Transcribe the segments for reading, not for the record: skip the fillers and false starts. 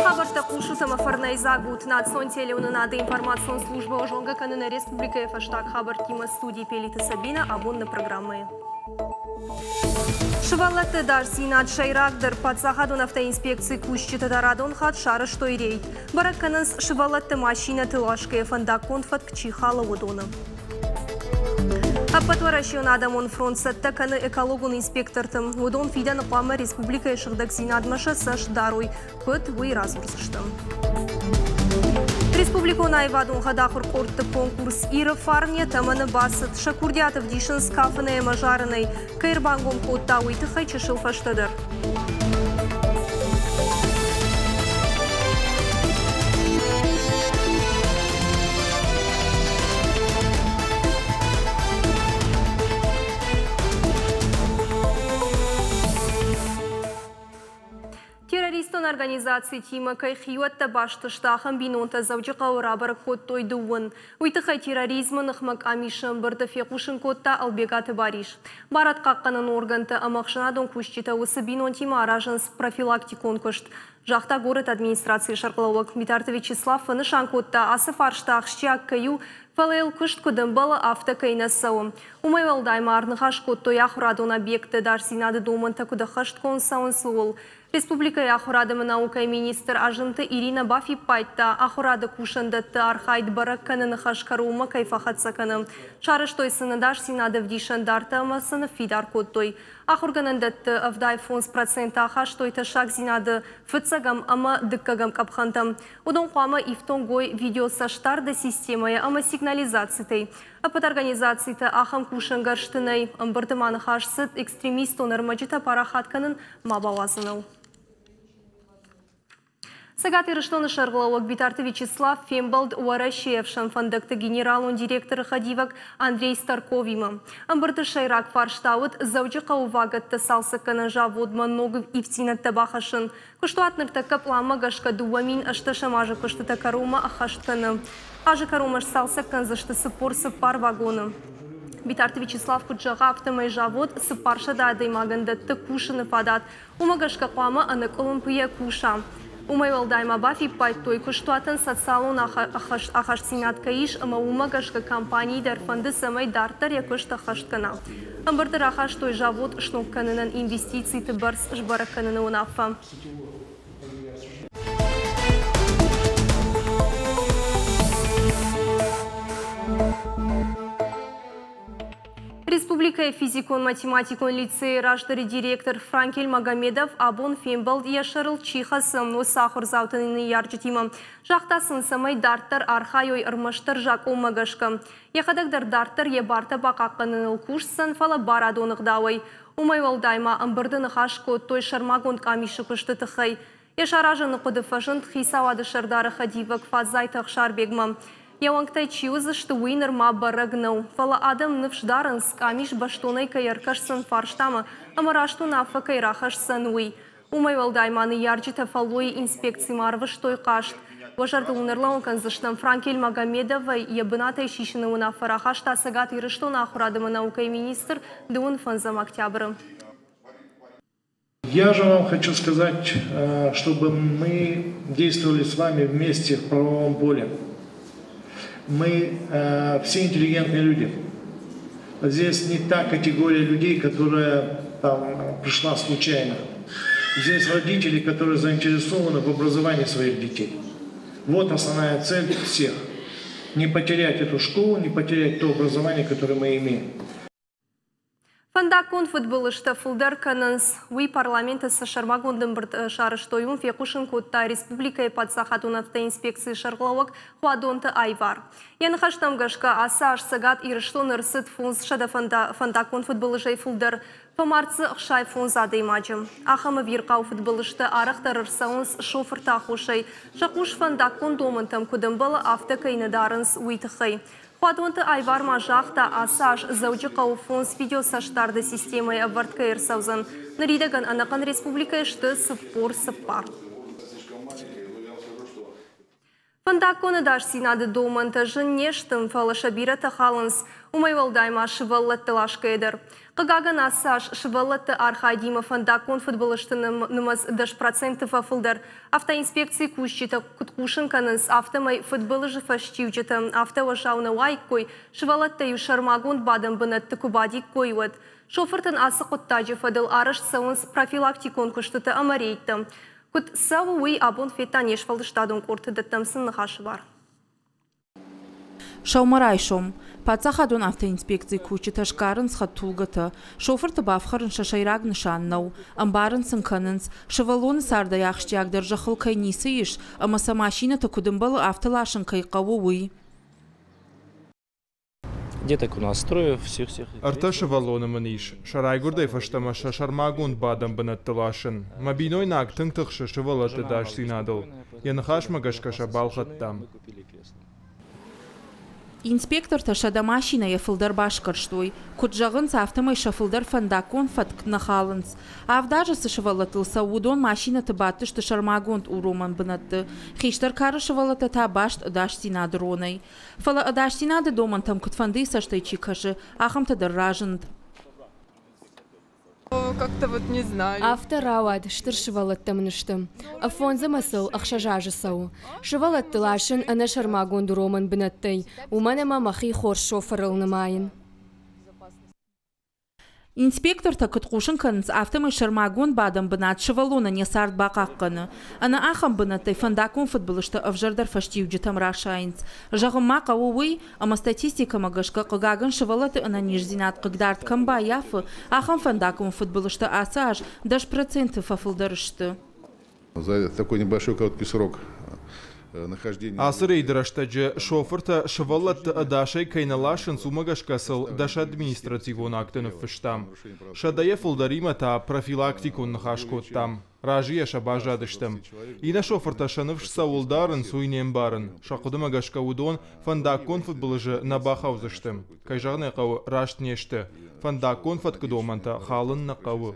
Хабӕрттӕ хъусут ӕмӕ фӕрнӕйдзаг ут. Национ телеуынынады информацион службӕ зонгӕ кӕны нӕ республикӕйы фӕстаг хабӕрттимӕ студийы Пелиты Сабина абон нӕ программӕйы. Сывӕллӕтты ӕдасдзинад сӕйрагдӕр паддзахадон автоинспекцийы кусджытӕ та радон хатт сарӕзтой рейд. Бӕрӕг кӕнынц сывӕллӕтты машинӕты ласгӕйӕ фӕндаггонд фӕтк чи халы, уыдоны. Ӕппӕтуӕрӕсеон адӕмон фронт цӕттӕ кӕны экологон инспекторты. Уыдон фидӕны хъуамӕ республикӕйы сыгъдӕгдзинадмӕ сӕ цӕст дарой. Куыд, уый радзурдзысты. Республикон аивадон хӕдахуыр къордты конкурс Иры фарн йӕ тӕмӕны бацыд. Сӕ курдиат ӕвдисынц кафынӕй ӕмӕ зарынӕй. Кӕй ӕрбангом кодта, уый тыххӕй чысыл фӕстӕдӕр. Террористон организацитимӕ кӕй хиуӕттӕ баст сты, ахӕм бинонтӕ Дзӕуджыхъӕуы рабӕрӕг кодтой дыууын. Уый тыххӕй терроризмы ныхмӕ къамисы ӕмбырды фехъусын кодта Ӕлбегаты Барис. Барадхъахъхъӕнӕн органтӕ ӕмӕ ӕхсӕнадон кусджытӕ уыцы бинонтимӕ аразынц профилактикон куыст, загъта горӕты администрацийы сӕргълӕууӕг Битарты Вячеслав фӕнысан кодта, ацы фарста ахсджиаг кӕй у, фӕлӕ йыл куыст куыд ӕмбӕлы, афтӕ кӕй нӕ цӕуы. Уымӕй уӕлдай ма ӕрныхас кодтой ахуырадон объектты ӕдасдзинады домӕнтӕ куыд ӕххӕстгонд цӕуынц, ууыл. Республикӕйы ахуырад ӕмӕ наукӕйы министр Азымты Иринӕ бафиппайдта, ахуырады кусӕндӕтты архайд бӕрӕг кӕныны хӕс кӕронмӕ кӕй фӕхӕццӕ кӕны. Сарӕзтой сын ӕдасдзинады ӕвдисӕндартӕ ӕмӕ сӕ ныффидар кодтой. Ахуыргӕнӕндӕтты 75% ахастой тӕссагдзинады фыццӕгӕм ӕмӕ дыккӕгӕм къӕпхӕнтӕм. Уыдон хъуамӕ ифтонг уой видеоцӕстдарды системӕйӕ ӕмӕ сигнализацитӕй. Ӕппӕт организациты ахӕм кусӕнгӕрзты нӕй. Ӕмбырды ма ныхас цыд экстремистон ӕрмӕджытӕ парахат кӕнын ма бауадзыныл. Цӕгат Ирыстоны сӕргълӕууӕг Битарты Вячеслав фембӕлд Уӕрӕсейы ӕфсӕнфӕндӕгты генералон директоры хӕдивӕг Андрей Старковимӕ. Ӕмбырды сӕйраг фарста уыд Дзӕуджыхъӕуы вагӕтты цалцӕггӕнӕн заводмӕ ног ивддзинӕдтӕ бахӕссын. Куыстуат ныртӕккӕ пъланмӕ гӕсгӕ 2008 азы куыстытӕ кӕронмӕ ӕххӕст кӕны. Азы кӕронмӕ сцалцӕг кӕндзысты 44 вагоны. Битарты Вячеслав куыд зӕгъы, афтӕмӕй завод 400 адӕймагӕн дӕтты кусыны фадат. Уымӕ гӕсгӕ хъуамӕ ӕнӕкъуылымпыйӕ куса. Уымӕй уӕлдай ма бафиппайдтой, куыстуатӕн социалон ахастдзинад кӕй ис ӕмӕ уымӕ гӕсгӕ компанийы дӕр фӕнды, цӕмӕй дарддӕр йӕ куыст ӕххӕст кӕна. Ӕмбырды рахастой завод сног кӕнынӕн инвестициты бӕрц сбӕрӕг кӕныны уынаффӕ. Республикӕйы физикон-математикон лицейы раздӕры директор Франкель Магомедов абон фембӕлд йӕ сӕрыл чи хӕцы, уыцы ахуырдзауты ныййарджытимӕ. Загъта сын, цӕмӕй дарддӕр архайой ӕрмӕстдӕр закъонмӕ гӕсгӕ. Йӕхӕдӕг дӕр дарддӕр йӕ бартӕ бахъахъхъӕныныл кусдзӕн, фӕлӕ барадон ӕгъдауӕй. Уымӕй уӕлдай ма ӕмбырды ныхас кодтой сӕрмагонд къамисы куысты тыххӕй. Йӕ саразыны хъуыды фӕзынд хицауады сӕрдары хӕдивӕг Фадзайты Ӕхсарбегмӕ. Йӕ уӕнгтӕй чи уыдзысты, уый нырма бӕрӕг нӕу. Фӕлӕ адӕм ныфс дарынц, къамис бӕстонӕй кӕй ӕркӕсдзӕн фарстамӕ ӕмӕ раст уынаффӕ кӕй рахӕсдзӕн, уый. Уымӕй уӕлдай ма ныййарджытӕ фӕллойы инспекцимӕ арвыстой хъаст. Уӕ зӕрдыл уын ӕрлӕууын кӕндзыстӕм, Франкель Магомедовӕй йӕ бынатӕй сисыны уынаффӕ рахаста Цӕгат Ирыстоны ахуырад ӕмӕ наукӕйы министр дыууын фӕндзӕм октябры. Я же вам хочу сказать, чтобы мы действовали с вами вместе в правовом поле. Мы все интеллигентные люди. Здесь не та категория людей, которая там пришла случайно. Здесь родители, которые заинтересованы в образовании своих детей. Вот основная цель всех. Не потерять эту школу, не потерять то образование, которое мы имеем. Фӕндаггон фыдбылызтӕ фылдӕр кӕнынц. Уый парламенты цы сӕрмагонд ӕмбырд сарӕзтой, уым фехъусын кодта республикӕйы паддзахадон автоинспекцийы сӕргълӕууӕг Хуадонты Айвар. Йӕ ныхӕстӕм гӕсгӕ, ацы аз Цӕгат Ирыстоны ӕрцыд 500 фӕндаггон фыдбылызӕй фылдӕр. Фӕмард дзы 65 адӕймаджы. Ахӕм ӕвирхъау фыдбылызтӕ арӕхдӕр ӕрцӕуынц шофырты аххосӕй. Сӕ хъус фӕндаггон домӕнтӕм куыд ӕмбӕлы, афтӕ кӕй нӕ дарынц, уый тыххӕй. Хуадонты Айвар ма загъта, ацы аз Дзӕуджыхъӕуы фондз видеоцӕстдарды системӕйы ӕвӕрд кӕй ӕрцӕудзӕн. Ныридӕгӕн ӕнӕхъӕн республикӕйы сты 44. Фӕндаггон ӕдасдзинады домӕнтӕ зын не сты, фӕлӕ сӕ бирӕтӕ халынц. Уымӕй уӕлдай ма сывӕллӕтты ласгӕйӕ дӕр. Хъыгагӕн, ацы аз сывӕллӕтты архайдимӕ фӕндаггон фыдбылызты нымӕц 10% фӕфылдӕр. Автоинспекцийы кусджытӕ куыд хъусын кӕнынц, афтӕмӕй фыдбылызы фӕстиуджытӕ афтӕ уӕззау нӕ уаиккой, сывӕллӕттӕ-иу сӕрмагонд бадӕн бынӕтты куы бадиккой, уӕд. Шофыртӕн ацы хъуыддаджы фӕдыл арӕзт цӕуынц профилактикон куыстытӕ ӕмӕ рейдтӕ. Куыд цӕуы, уый абон федта не сфӕлдыстадон къорды, дӕттӕм сын ныхасы бар. Сӕумӕрайсом. Паддзахадон автоинспекцийы кусджытӕ сгарынц хӕдтулгӕтӕ. Шофырты бафхӕрын сӕ сӕйраг нысан нӕу. Ӕмбарын сын кӕнынц, сывӕллоны цардӕй ахсджиагдӕр зӕххыл кӕй ницы ис, ӕмӕ сӕ машинӕтӕ куыд ӕмбӕлы, афтӕ ласын кӕй хъӕуы, уый. Деток у нас трое, всех-всех. Ӕртӕ сывӕллоны мын ис. Сӕ райгуырдӕй фӕстӕмӕ сӕ сӕрмагонд бадӕн бынӕтты ласын. Мӕ бинойнаг тынг тыхсы сывӕллӕтты ӕдасдзинадыл. Йӕ ныхасмӕ гӕсгӕ сӕ балхӕдтам. Инспектортӕ 100 машинӕйӕ фылдӕр басгӕрстой. Куыд зӕгъынц, афтӕмӕй сӕ фылдӕр фӕндаггон фӕтк нӕ халынц. 7 азы цы сывӕллӕттыл цӕуы, уыдон машинӕты бадтысты сӕрмагонд уромӕн бынӕтты. Хистӕр кары сывӕллӕттӕ та баст ӕдасдзинады ронӕй. Фӕлӕ ӕдасдзинады домӕнтӕм куыдфӕндыйы цӕстӕй чи кӕсы, ахӕмтӕ дӕр разынд. Как-то вот не знаю. Афтӕ рауад, стыр сывӕллӕттӕ мын сты. 5 ӕмӕ сыл 6 азы цӕуы. Сывӕллӕтты ласын ӕнӕсӕрмагонд уромӕн бынӕттӕй, уымӕн ӕмӕ мӕхи хорз шофырыл нымайын. Инспектортӕ куыд хъусын кӕнынц, афтӕмӕй сӕрмагонд бадӕн бынат сывӕллонӕн йӕ цард бахъахъхъӕны. Ӕнӕ ахӕм бынӕттӕй фӕндаггон фыдбылызтӕ ӕвзӕрдӕр фӕстиуджытӕм расайынц. Зӕгъын ма хъӕуы уый, ӕмӕ статистикӕмӕ гӕсгӕ, хъыгагӕн, сывӕллӕтты ӕнӕниздзинад хъыгдард кӕм баййафы, ахӕм фӕндаггон фыдбылызтӕ ацы аз 10% фӕфылдӕр сты. За такой небольшой короткий срок нахождения... Ацы рейды рӕстӕджы шофыртӕ сывӕллӕтты ӕдасӕй кӕй нӕ ласынц, уымӕ гӕсгӕ сыл 10 административон акты ныффыстам. 100-йӕ фылдӕримӕ та профилактикон ныхас кодтам. Разыйӕ сӕ баззадыстӕм. Иннӕ шофыртӕ сӕ ныфс цӕуыл дарынц, уый не мбарын. Сӕ хъуыдымӕ гӕсгӕ уыдон фӕндаггон фыдбылызы нӕ бахаудзысты. Кӕй зӕгъын ӕй хъӕуы, раст не сты. Фӕндаггон фӕткы домӕнтӕ халын нӕ хъӕуы.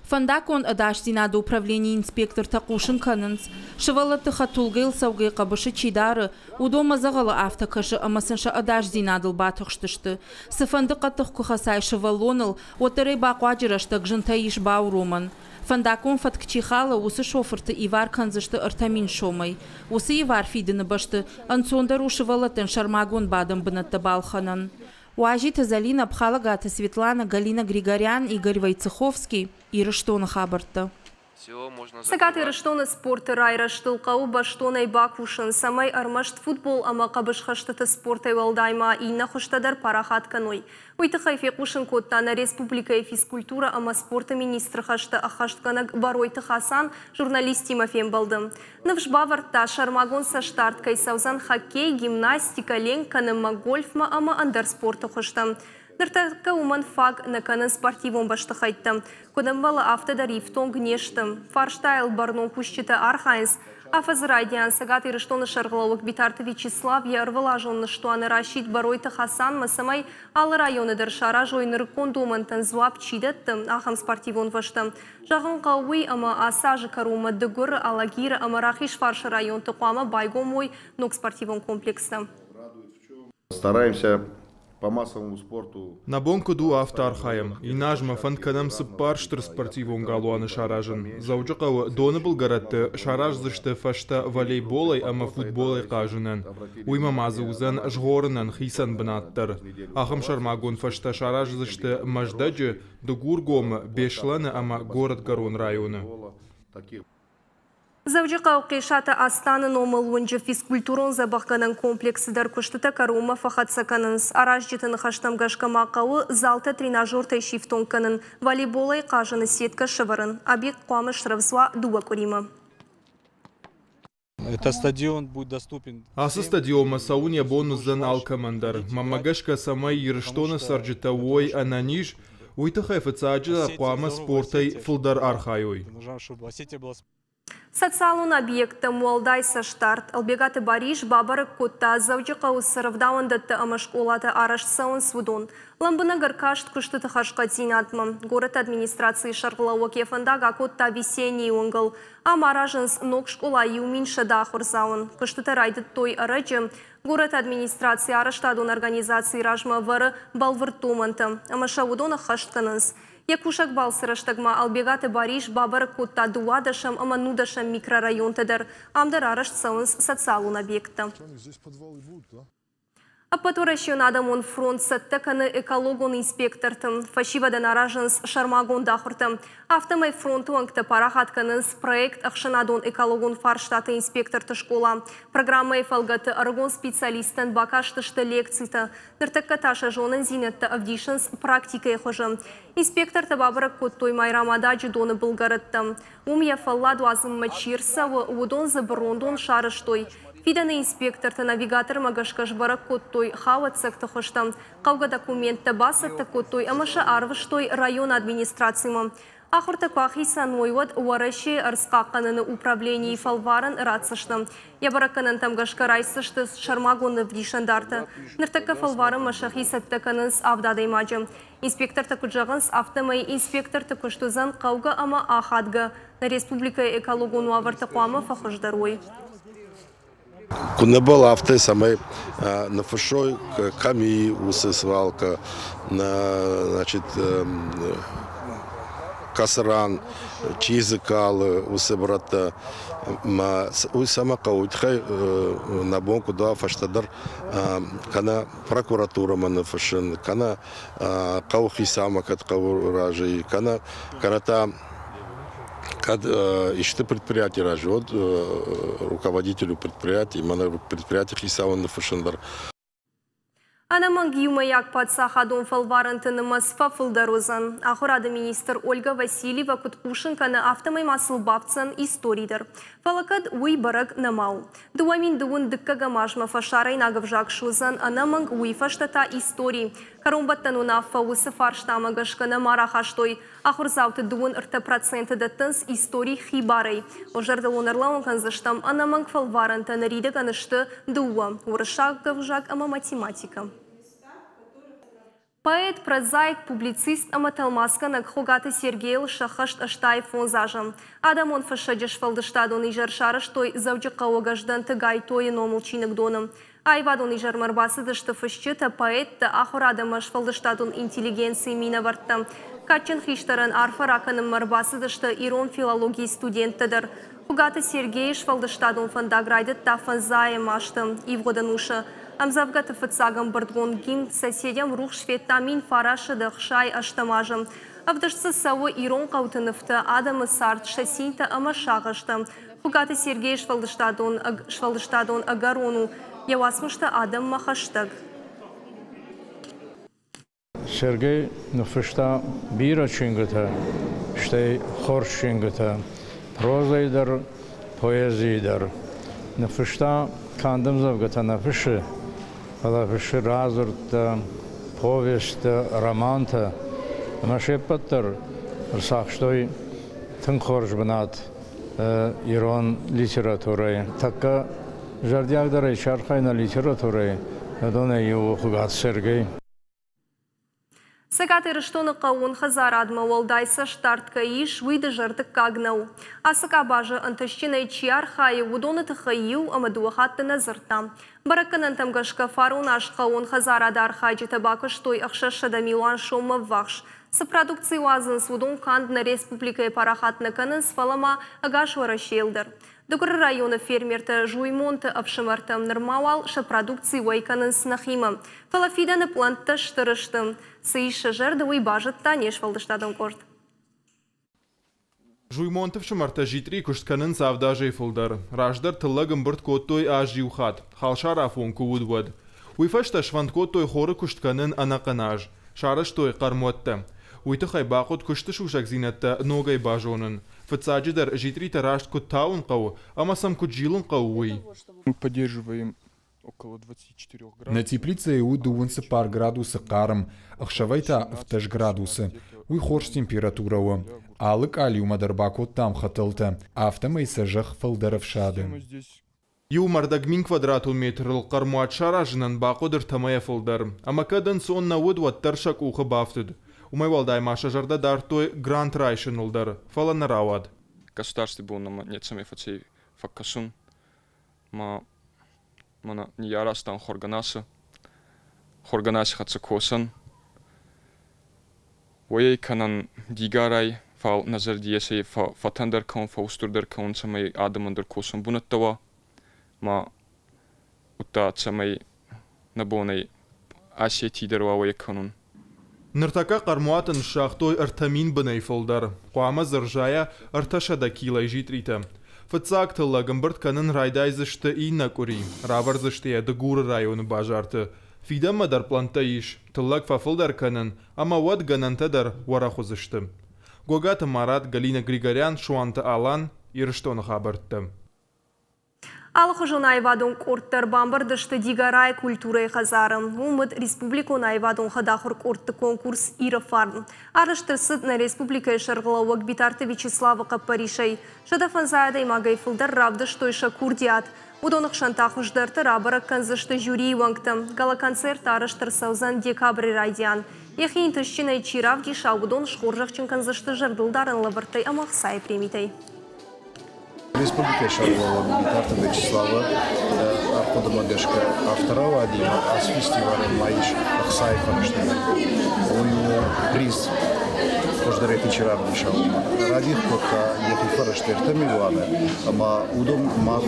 Фӕндаггон ӕдасдзинады управленийы инспектортӕ хъусын кӕнынц, сывӕллӕтты хӕдтулгӕйыл цӕугӕйӕ хъӕбысы чи дары, уыдонмӕ дзӕгъӕлы афтӕ кӕсы ӕмӕ сын сӕ ӕдасдзинадыл батыхстысты. Цыфӕнды хъӕддых куы хӕцай сывӕллоныл, уӕддӕр ӕй бахъуаджы рӕстӕг зынтӕй ис бауромӕн. Фӕндаггон фӕтк чи халы, уыцы шофырты ивар кӕндзысты 3000 сомӕй. Уыцы ивар фидыны бӕсты ӕнцондӕр у сывӕллӕттӕн сӕрмагонд бадӕн бынӕттӕ балхӕнӕн. Уазиты Залина, Пхалӕгаты Светлана, Галина Григорян, Игорь Войцеховский. Ирыстоны хабӕрттӕ. Цӕгат Ирыстоны спорты райрӕзтыл хъӕуы бӕстонӕй бакусын, цӕмӕй ӕрмӕст футбол ӕмӕ хъӕбысхӕстыты спортӕй уӕлдай ма иннӕ хуызтӕ дӕр парахат кӕной. Уый тыххӕй фехъусын кодта нӕ республикӕйы физкультурӕ ӕмӕ спорты министры хӕстӕ ӕххӕстгӕнӕг Бӕройты Хасан журналисттимӕ фембӕлды. Ныфс бавӕрдта, сӕрмагонд цӕстдард кӕй цӕудзӕн хоккей, гимнастикӕ, ленк кӕнынмӕ, гольфмӕ ӕмӕ ӕндӕр спорты хуызтӕм. Ныртӕккӕ уымӕн фаг нӕ кӕнынц спортивон бӕстыхӕйттӕ. Куыд ӕмбӕлы, афтӕ дӕр ифтонг не сты. Фарстайыл бӕрнон кусджытӕ архайынц. Афӕдзы райдиан Цӕгат Ирыстоны сӕргълӕууӕг Битарты Вячеслав йӕ ӕрвылазон ныстуаны расидт Бӕройты Хасанмӕ, цӕмӕй алы районы дӕр саразой нырыккон домӕнтӕн дзуапп чи дӕтты, ахӕм спортивон фӕзтӕ. Зӕгъын хъӕуы уый, ӕмӕ ацы азы кӕронмӕ Дыгуры, Алагиры ӕмӕ Рахизфарсы районты хъуамӕ байгом уой ног спортивон комплекстӕ. Стараемся по массовому спорту. Нӕ бон куыд у, афтӕ архайӕм. Иннӕ аз ма фӕнд кӕнӕм 4 стыр спортивон галуаны саразын. Дзӕуджыхъӕуы доны былгӕрӕтты сараздзысты фӕзтӕ волейболӕй ӕмӕ футболӕй хъазынӕн. Уыимӕ ма дзы уыдзӕн згъорынӕн хицӕн бынат дӕр. Ахӕм сӕрмагонд фӕзтӕ сараздзысты Мӕздӕджы, Дыгургомы, Беслӕны ӕмӕ Горӕтгӕрон районы. Дзӕуджыхъӕуы Хъесаты Астаны номыл уынджы физкультурон дзӕбӕхгӕнӕн комплексы дӕр куыстытӕ кӕронмӕ фӕхӕццӕ кӕнынц. Аразджыты ныхӕстӕм гӕсгӕ ма хъӕуы залтӕ тренажертӕй сифтонг кӕнын, волейболӕй хъазыны сеткӕ сӕвӕрын. Объект хъуамӕ срӕвдз уа 2 къуыримӕ. Ацы стадионмӕ цӕуын йӕ бон уыдзӕн алкӕмӕн дӕр. Мӕнмӕ гӕсгӕ, цӕмӕй Ирыстоны цӕрджытӕ уой ӕнӕниз, уый тыххӕй фыццаджыдӕр хъуамӕ спортӕй фылдӕр архайой. Социалон объекттӕм уӕлдай цӕстдард. Ӕлбегаты Барис бабӕрӕг кодта, Дзӕуджыхъӕуы цы рӕвдауӕндӕттӕ ӕмӕ скъолатӕ арӕзт цӕуынц, уыдон. Лӕмбынӕг ӕркаст куыстыты хӕрзхъӕддзинадмӕ. Горӕты администрацийы сӕргълӕууӕг йӕ фӕндаг акодта Весеннийы уынгыл. Ам аразынц ног скъола 1100 ахуырдзауӕн. Куыстытӕ райдыдтой ӕрӕджы. Горӕты администраци арӕзтадон организацийы размӕ ӕвӕры бӕлвырд домӕнтӕ. Ӕмӕ сӕ уыдон ӕххӕст кӕнынц. Йӕ кусӕг балцы рӕстӕг ма Ӕлбегаты Барис бабӕрӕг кодта 12-ӕм ӕмӕ 19-ӕм микрорайонтӕ дӕр. Ам дӕр арӕзт цӕуынц социалон объекттӕ. Ӕппӕтуӕрӕсеон адӕмон фронт цӕттӕ кӕны экологон инспекторты. Фӕсивӕдӕн аразынц сӕрмагонд ахуыртӕ. Афтӕмӕй фронты уӕнгтӕ парахат кӕнынц проект Ӕхсӕнадон экологон фарстаты инспекторты скъола. Программӕйы фӕлгӕты ӕрыгон специалисттӕн бакастысты лекцитӕ. Ныртӕккӕ та сӕ зонындзинӕдтӕ ӕвдисынц практикӕйы хуызы. Инспектортӕ бабӕрӕг кодтой Майрӕмададжы доны былгӕрӕттӕ. Уым йӕ фӕллад уадзынмӕ чи рцӕуы, уыдон дзы брондон сарӕзтой. Фидӕны инспектортӕ навигатормӕ гӕсгӕ сбӕрӕг кодтой хауӕццӕгты хуызтӕ. Хъӕугӕ документтӕ бацӕттӕ кодтой ӕмӕ сӕ арвыстой районы администрацимӕ. Ахуыртӕ куы ахицӕн уой, уӕд Уӕрӕсейы ӕрдз хъахъхъӕныны управленийы фӕлварӕн ратдзысты. Йӕ бӕрӕггӕнӕнтӕм гӕсгӕ райсдзысты сӕрмагонд ӕвдисӕндартӕ. Ныртӕккӕ фӕлварӕнмӕ сӕхи цӕттӕ кӕнынц 7 адӕймаджы. Инспектортӕ куыд зӕгъынц, афтӕмӕй инспекторты куыст уыдзӕн хъӕугӕ ӕмӕ ахадгӕ. Нӕ республикӕйы экологон уавӕртӕ хъуамӕ фӕхуыздӕр уой. Куы нӕ был, афтӕ цӕмӕй ныффыссой, кӕм и уыцы свалкӕ, значит, кӕцы ран, чи дзы калы, уыцы брӕттӕ. Уый цӕмӕ хъӕуы, уый тыххӕй нӕ бон куыд уа фӕстӕдӕр кӕнӕ прокуратурӕмӕ ныффыссын, кӕнӕ хъӕуы хицаумӕ кӕд хъӕуы разы, кӕнӕ та кӕд исты предприятие разы, уӕд руководителю предприятия, мӕнӕ предприятие хицауӕн ныффыссын дӕр. Ӕнӕмӕнг иумӕйаг паддзахадон фӕлварӕнты нымӕц фӕфылдӕр уыдзӕн. Ахуырады министр Ольга Васильева куыд хъусын кӕны, афтӕмӕй ма сыл бафтдзӕн истори дӕр. Фӕлӕ кӕд уый бӕрӕг нӕма у. 2022 азмӕ фӕсарӕйнаг ӕвзаг суыдзӕн ӕнӕмӕнг, уый фӕстӕ та истори. Кӕронбӕттӕн уынаффӕ уыцы фарстамӕ гӕсгӕ нӕма рахастой. Ахуырдзауты 33% дӕттынц истори хибарӕй. Зӕрдыл уын ӕрлӕууын кӕндзыстӕм, ӕнӕмӕнг фӕлварӕнтӕ ныридӕгӕн сты 2 – уырыссаг ӕвзаг ӕмӕ математикӕ. Поэт, прозаик, публицист ӕмӕ тӕлмацгӕнӕг Хуыгаты Сергейыл сӕххӕст 85 азы. Адӕмон фыссӕджы сфӕлдыстадон изӕр сарӕзтой Дзӕуджыхъӕуы Гӕздӕнты Гайтойы номыл чиныгдоны. Аивадон изӕрмӕ ӕрбацыдысты фысджытӕ, поэттӕ, ахуырад ӕмӕ сфӕлдыстадон интеллигенцийы минӕвӕрттӕ. Кадджын хистӕрӕн арфӕ ракӕнынмӕ ӕрбацыдысты ирон филологийы студенттӕ дӕр. Хуыгаты Сергейы сфӕлдыстадон фӕндаг райдыдта 50-ӕм азты ивгъуыд ӕнусы. Ӕмдзӕвгӕты фыццаг ӕмбырдгонд гимн «Соседям» рухс федта 1968 азы. Ӕвдыст дзы цӕуы ирон хъӕуты нывтӕ, адӕмы цард, сӕ цинтӕ ӕмӕ сагъӕстӕ. Хуыгаты Сергейы сфӕлдыстадон ӕгӕрон у, йӕ уацмыстӕ адӕммӕ хӕстӕг. Сергей ныффыста бирӕ чингуытӕ, стӕй хорз чингуытӕ, прозӕйы дӕр, поэзийы дӕр. Ныффыста канд ӕмдзӕвгӕтӕ нӕ фыссы, фӕлӕ фыссы радзырдтӕ, повесттӕ, романтӕ. Ӕмӕ се ппӕт дӕр ӕрцахстой тынг хорз бынат ирон литературӕйы. Тӕккӕ зӕрдиагдӕрӕй чи архайы нӕ литературӕйы, уыдонӕй иу у Хуыгаты Сергей. Цӕгат Ирыстоны хъӕууон хӕдзарадмӕ уӕлдай цӕстдард кӕй ис, уый дызӕрдыггаг нӕу. Ацы къабазы ӕнтыстджынӕй чи архайы, уыдоны тыххӕй 1 ӕмӕ 2 хатты нӕ дзырдтам. Бӕрӕггӕнӕнтӕм гӕсгӕ фарон аз хъӕууон хӕдзарады архайджытӕ бакуыстой 600 милуан соммӕ ӕввахс. Цы продукци уадзынц, уыдон канд нӕ республикӕйы парахат нӕ кӕнынц, фӕлӕ ма ӕгас Уӕрӕсейыл дӕр. Дыгуры районы фермертӕ Зуймонты ӕфсымӕртӕ нырма уал сӕ продукци уӕй кӕнынц нӕхимӕ. Фӕлӕ фидӕны пълӕнттӕ стыр сты. Цы ис сӕ зӕрды, уый базыдта не сфӕлдыстадон къорд. Зуймонты ӕфсымӕртӕ джитърийы куыст кӕнынц 7 азӕй фылдӕр. Раздӕр тыллӕг ӕмбырд кодтой аз иу хатт, халсарафон куы уыд, уӕд. Уый фӕстӕ сфӕнд кодтой хоры куыст кӕнын ӕнӕхъӕн аз. Сарӕзтой хъӕрмуӕттӕ. Уый тыххӕй бахъуыд куысты сусӕгдзинӕдтӕ ногӕй базонын. Фыццаджыдӕр джитъритӕ раст куыд тауын хъӕуы ӕмӕ сӕм куыд зилын хъӕуы, уый. Нӕ теплицӕйы у 24 градусы хъарм, ӕхсӕвӕй та 17 градусы. Уый хорз температурӕ у. Алы къалиумӕ дӕр бакодтам хӕтӕлтӕ, афтӕмӕй сӕ зӕхх фылдӕр ӕфсады. Иу 25 000 квадратон метрыл хъӕрмуат саразынӕн бахъуыд ӕртӕ мӕйӕ фылдӕр. Ӕмӕ кӕд ӕнцон нӕ уыд, уӕддӕр сӕ къухы бафтыд. Уымӕй уӕлдай ма сӕ зӕрдӕ дардтой грант райсыныл дӕр, фӕлӕ нӕ рауад. Государстви бон нӕмӕ нецӕмӕй фӕцӕй фӕккӕсун. Ма мӕнӕ ниййаразтан хуӕргӕнасӕ. Хуӕргӕнаси хӕццӕ косӕн. Уойӕй кӕнӕн Дигарӕй, фал нӕ зӕрди ес ӕй фӕтӕндӕр кӕун, фӕуустурдӕр кӕун, цӕмӕй адӕмӕн дӕр косӕн бунӕттӕ уа. Ма удта цӕмӕй нӕ бон ӕй Осетий дӕр уа уӕй кӕнун. Ныртӕккӕ хъӕрмуаты ныссагътой 3000 бынӕй фылдӕр. Хъуамӕ дзы ӕрзайа 300 килойы джитъритӕ. Фыццаг тыллӕг ӕмбырд кӕнын райдайдзысты иннӕ къуыри. Равӕрдзысты йӕ Дыгуры районы базарты. Фидӕнмӕ дӕр пълӕнттӕ ис, тыллӕг фӕфылдӕр кӕнын, ӕмӕ уӕд гӕнӕнтӕ дӕр уӕрӕх уыдзысты. Гогаты Марат, Галина Григорян, Суанты Алан, Ирыстоны хабӕрттӕ. Алыхуызон аивадон къордтӕ ӕрбамбырд сты Дигорайы культурӕйы хӕдзары. Уым уыд республикон аивадон хӕдахуыр къордты конкурс «Иры фарн». Арӕзт ӕрцыд нӕ республикӕйы сӕргълӕууӕг Битарты Вячеславы хъӕппӕрисӕй. 150 адӕймагӕй фылдӕр равдыстой сӕ курдиат. Уыдоны хсӕн та хуыздӕрты рабӕрӕг кӕндзысты жюрийы уӕнгтӕ. Гала-концерт арӕзт ӕрцӕудзӕн декабры райдиан. Йӕхи ӕнтыстджынӕй чи равдиса, уыдон схорзӕхджын кӕндзысты зӕрдылдарӕн лӕвӕрттӕй ӕмӕ ӕхцайы премитӕй. Республикӕйы сӕргълӕууӕг Битарты Вячеславы ӕрхъуыдымӕ гӕсгӕ афтӕ рауади, ацы фестивалӕн ма ис ӕхцайы фӕрӕзтӕ дӕр. Уый у приз хуыздӕр йӕхи чи равдиса, уымӕ. Радих кодта йӕхи фӕрӕзтӕ 3 милуаны, ӕмӕ уыдон мах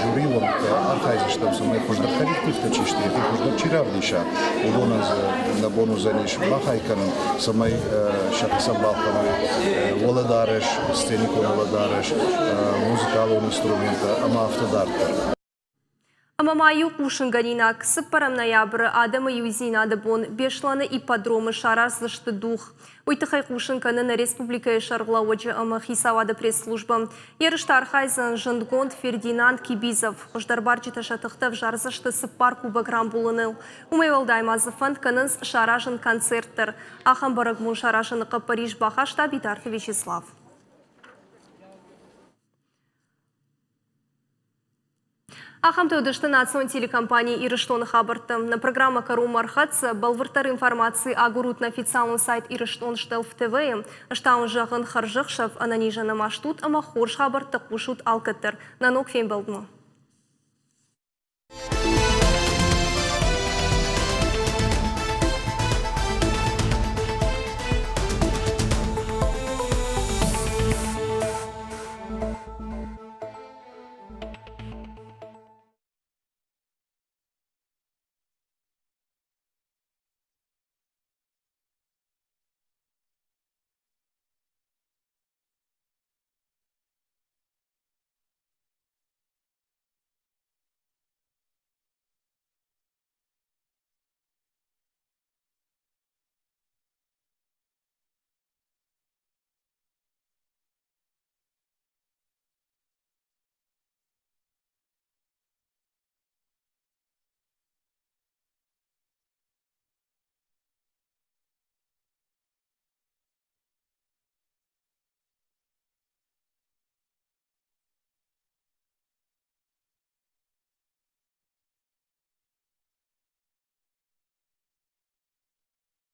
жюрийы уӕнгтӕ архайдзыстӕм, цӕмӕй хуыздӕр коллективтӕ чи сты, йӕхи хуыздӕр чи равдиса, уыдонӕн дзы нӕ бон уыдзӕнис бахай кӕнын, цӕмӕй сӕхицӕн балхӕной уӕлӕдарӕс, сценикон уӕлӕдарӕс, музыкалон инструменттӕ ӕмӕ афтӕ дарддӕр. Ӕмӕ ма иу хъусынгӕнинаг. 4 ноябры адӕмы иудзинады бон Беслӕны ипподромы сараздзысты дугъ. Уый тыххӕй хъусын кӕны нӕ республикӕйы сӕргълӕууӕджы ӕмӕ хицауады пресс-службӕ. Ерысты архайдзӕн зындгонд Фердинанд Кибизов. Хуыздӕр барджытӕ сӕ тыхтӕ ӕвзардзысты 4 кубок рамбулыныл. Уымӕй уӕлдай ма дзы фӕнд кӕнынц саразын концерт дӕр. Ахӕм бӕрӕгбон саразыны хъӕппӕрис бахаста Битарты Вячеслав. Ахӕмтӕ уыдысты национ телекомпани Ирыстоны хабӕрттӕ. Нӕ программӕ кӕронмӕ ӕрхӕццӕ. Бӕлвырддӕр информаци агурут нӕ официалон сайт Ирыстон Штелф ТВ-йы. Ӕз та уын зӕгъын хӕрзӕхсӕв, ӕнӕнизӕн ӕмӕ стут ӕмӕ хорз хабӕрттӕ хъусут алкӕддӕр. Нӕ ног фембӕлдмӕ.